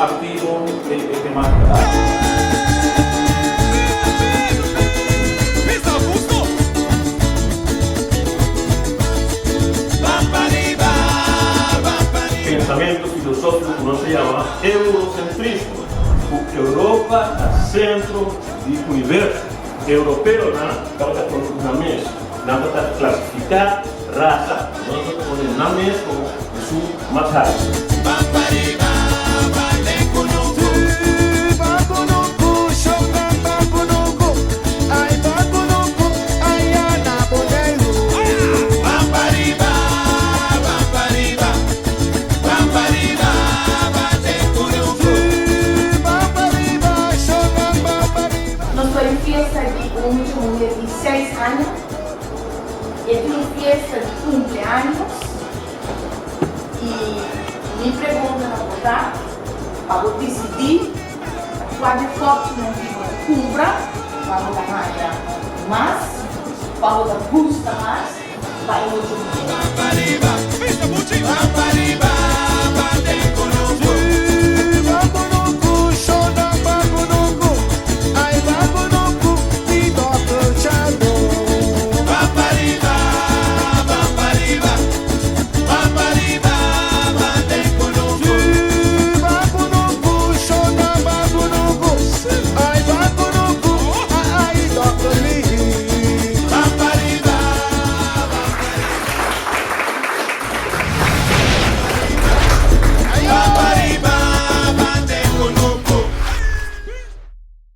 aktivo den e temátika aki. Pensamentu filosófiko ku nos ta yama eurosentrismo, ku Europa ta sentro di universo. Europeonan tabata pone nan mes, nan tabata klasifiká rasa, nan tabata pone nan mes komo esun mas haltu. Nos bai un fiesta di un mucha muher di seis aña. E tin un fiesta di cumpleaños y mi pregunta ta por ta pa bo dicidi cua di popchinan ki bo ta cumpra pa bo ta haya mas, pa bo ta gusta mas pa e mucha muher.